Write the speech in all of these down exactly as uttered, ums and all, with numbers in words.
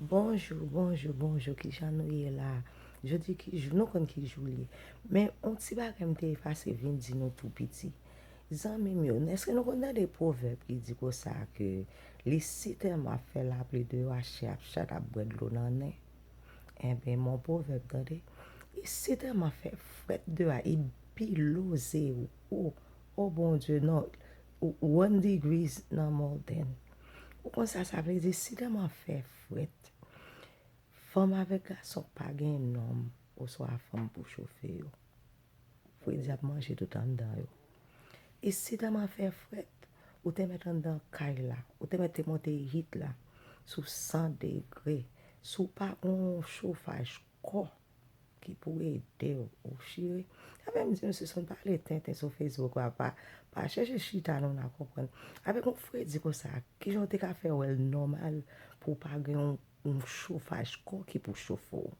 Bonjou, bonjou, bonjou, kijan nou ye la? Jodi ki jou, nou konn ki jou l ye. Men, yon ti bagay m te efase vin di nou tou piti. Zanmi m yo, èske nou konn tande pwovèb ki di konsa ke li si tèlman ap fè lapli deyò a, chen ap chat ap bwè dlo nan nen? Enben, men yon pwovèb, tande. Li si tèlman fè frèt deyò a, li bilo zewo. O Bondye, non, one degrees nan Malden. Ou konn sa sa vle di? Si tèlman fè frèt, fanm avèk gason pa gen nonm oswa fanm pou chofe yo. Fredi ap manje tout anndan yo. E si tèlman fè frèt, ou te mèt anndan kay la, ou te mèt te monte hit la sou san degre, si w pa gen yon chofaj kò ki pou ede w, ou chire. Sa fè m di nou, si w pale tenten sou Facebook la, pa, pa chèche chita, nou na konprann. Avèk yon fredi konsa, kijan w te ka fè wè l nòmal pou w pa gen yon, yon chofaj kò ki pou chofe w?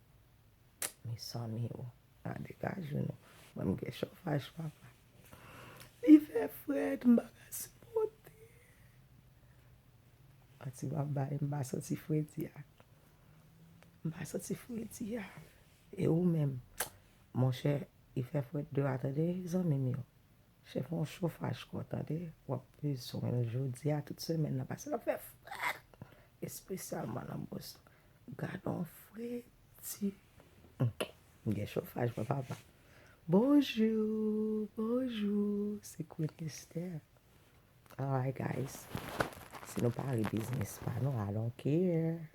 Mezanmi, o, a degaje nou. Mwen, m gen chofaj, papa. Li fè frèt, m pa ka sipòte. Manti m ap bay, m pa santi fredi a. M pa santi fredi a. E ou menm, monchè, li fè frèt deyò a, tande, zanmi m yo. Chèf, yon chofaj kò, tande, w ap bezwen l jodi a, tout semèn nan pase, l ap fè frèt. Espesyalman nan Boston. Gad yon fredi. Hmm. M gen chofaj, mwen, papa. Bonjou, bonjou, se Queen Esther. Alright, guys. Si nou pa ri biznis pa nou, I don't care.